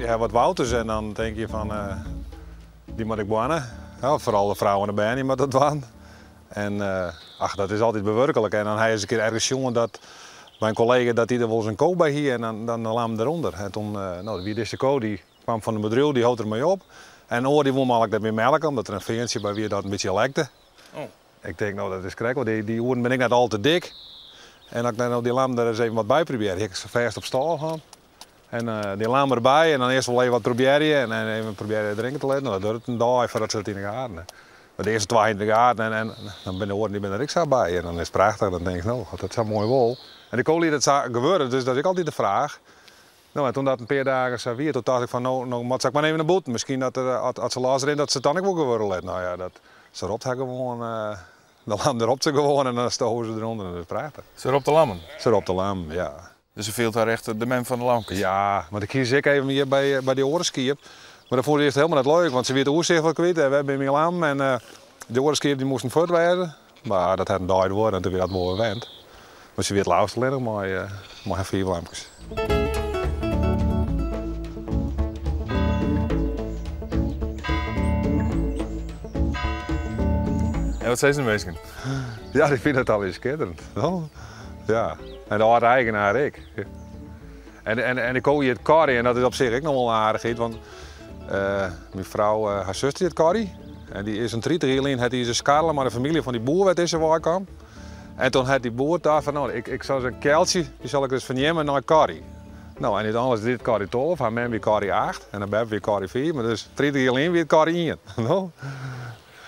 ha wat wouters en dan tink je fan dy moat ik boarne. Foaral de frou en de bern dy moatte dat dwaan. En ach, dat is altyd bewurklik. En dan ha je ris in kear ergens sjoen dat by in kollega dat dy der wolris in ko by hie en dan dan de lam derûnder. En toen, no, wie dizze ko dy kwam fan in bedriuw, dy hold der mei op. En in oar dy woe him eigentlik net mear melke, omdat der in feantsje by wie dat in bytsje lekte. Ik tink, no dat is krekt wol, dy oeren bin ik net al te dik. En as ik dan no dy lam der ris even wat by probearje, hie ik se fêst op stâl hân. En dy lam derby en dan earst wol even wat probearje en even probearje drinke te litten. No, dat duorret in dei foardat se dat yn de gaten ha. Mar de earste twa yn de gaten en dan binne de oaren dy binne der ek sa by en dan is it prachtich. Dan tinkst, no, as dat sa moai wol. En de ko liet it sa gewurde, dus dat is ek altyd de fraach. No, en toen dat in pear dagen sa wie, toen tocht ik fan no, no moat se ek mar even nei bûten. Miskien dat der, as se los rint, dat se it dan ek wol gewurde lit. No ja, dat, se ropt har gewoan, de lam ropt se gewoan en dan stowe se derûnder en dat is prachtich. Se ropt de lammen? Se ropt de lammen, ja. Dus se fielt har echt de mem fan de lamkes? Ja, want ik hie se ek even hjir by, by dy oare skiep. Mar dat fûn se earst helemaal net leuk, want se wie it oersicht wat kwyt en wêr binne myn lammen en de oare skiep dy moasten fuort wêze. Mar dat hat in dei duorre en toen wie dat wol wer wend. Mar se wie it leafst allinnich mei, mei har fiif lamkes. En wat sizze de minsken? Ja, dy fine it allegear skitterend. Ja, en de âlde eigenaar ek. En, en, en de ko hjit Corrie en dat is op sich ek noch wol in aardichheid, want myn frou, har suster hjit Corrie. En dy is in 30 jier lyn hat dy se skarrele mei de famylje fan dy boer wêr't dizze wei kaam. En toen hat dy boer tocht fan, no, ik, ik sil in kealtsje, dy sil ik ris ferneame nei Corrie. No, en úteinlik is dit Corrie 12, har mem wie Corrie 8 en har beppe wie Corrie 5, mar dus 30 jier lyn wie it Corrie 1. No.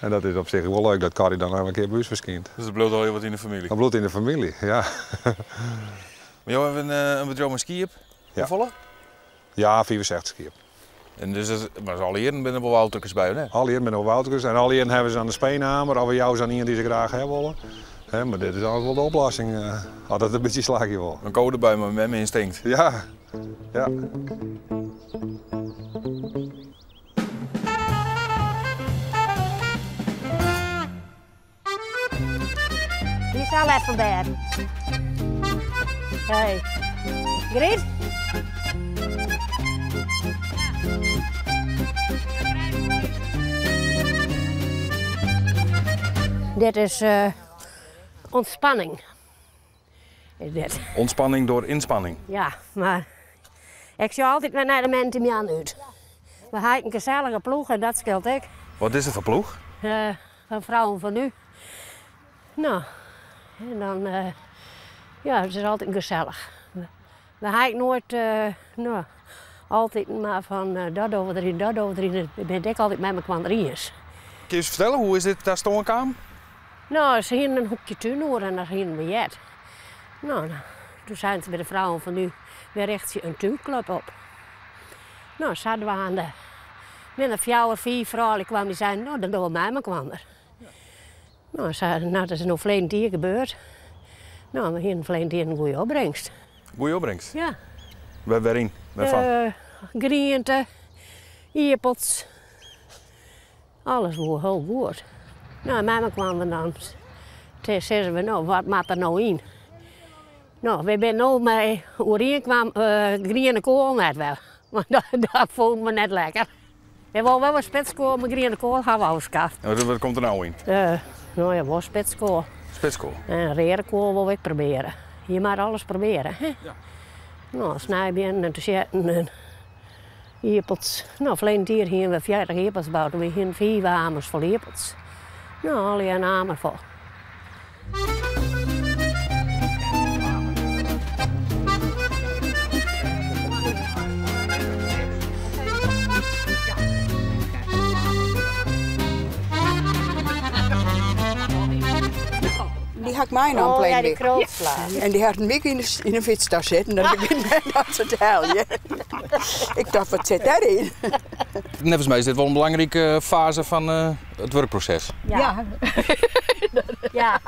En dat is op sich wol leuk dat Corrie dan noch in kear by ús ferskynt. Dus it bliuwt allegear wat yn de famylje? Dat bliuwt yn de famylje, ja. Maar jo hawwe in bedriuw mei skiep. Ja. Hoefolle? Ja, 65 skiep. En dus dat, mar alle jierren binne der wol wouterkes by, of net? Alle jierren binne der wol wouterkes en alle jierren hawwe se dan de speenhamer of we jouwe se oan ien dy't se graach hawwe wolle. Hè, mar dit is altyd wol de oplossing, as it in bytsje slagje wol. In ko derby mei memme-ynstinkt. Ja, ja. Dy is al let fan bêd. Hey. Griet? Dit is uh, ontspanning. Is dit. Ontspanning door inspanning. Ja, mar ik sjoch altyd wer nei de moandeitemoarn út. We ha in gesellige ploech en dat skeelt ek. Wat is it foar ploech? Uh, van Vrouwen van Nu. No, en dan, uh, ja, it is altyd gesellich. We ha ek noait, uh, no, altyd mar fan uh, dat dogge we deryn, dat dogge we deryn. We binne it ek altyd mei mekoar iens. Kinst ús fertelle, hoe is dit ta stân kaam? No, se hienen in hoekje tún oer en dat hienen we heard. No, toen seinen se by de Vrouwen van Nu, we richtsje in túnklup op. No, sadwaande binne der fjouwer, fiif froulju kwamen dy seinen, no, dan dogge we mei mekoar. No, sa, no, dat is no ferleden jier gebeurd. No, we hienen ferleden jier in goede opbringst. Goede opbringst? Ja. Wêr, wêryn? Wêrfan? Uh, griente, ierpels. Alles woe hiel goed. No, en mei mekoar dan sizze we, no, wat moat der no yn? No, we binne no mei oerienkaam uh, griene koal net wer. Want dat, dat fûnen we net lekker. We wolle wol wat spitskoal, mar griene koal ha we ôfskaft. En wat komt der no yn? Uh, no ja, wol spitskoal. Spitskoal? En reade koal wol ik probearje. Je moatte alles probearje, hè? Ja. No, snijbeanen en tegetten en ierpels. No, ferleden jier hienen we 40 ierpels boud. We hienen fiif amers fol ierpels. No, allegear in amer fol. Dy ha ik meinaam Oh ja, ferleden dy wike. kroofsla. En dy hat in wike yn de fytstas sitten, dat ik wit net dat se it helje. Ik tocht, wat sit dêryn? Neffens my is dit wol in belangrike faze fan it wurkproses. Ja. Ja.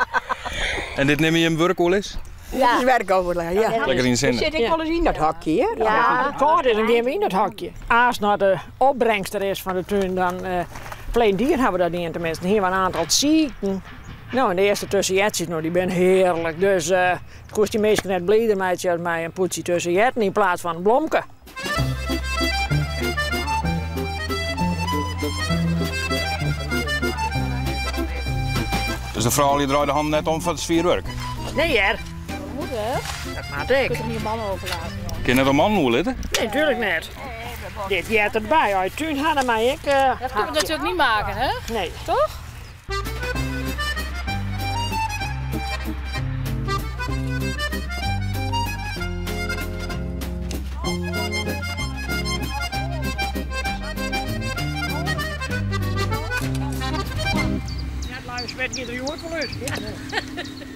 En dit neame jim wurkoerlis? Ja. Dit is werkoerlis, ja. Lekker yn de sinne. Der sit ek wolris yn dat hokje, hear. Ja. As it kâld is, dan gean we yn dat hokje. As no de opbrengst der is fan de tún, dan ferleden jier ha we dat dien teminsten. Hiene we in oantal siken. No, en de earste tussenjertsjes, no, dy binne hearlik. Dus uh, koest dy minsken net blider meitsje as mei in pûdsje tussenjerten yn plaats fan in blomke. Dus de froulju draaie de hannen net om foar it swier wurk? Nee hear. Dat moet hè? Dat moat ek. Kun je niet mannen overlaten? Kin net oan mannen oerlitte? Nee, natuurlijk net. Dit heart derby. As je tún ha, dan mei ik. Dat kunnen we natuurlijk niet maken, hè? Nee. Toch? Net luister, wet giet der hjoed wol út.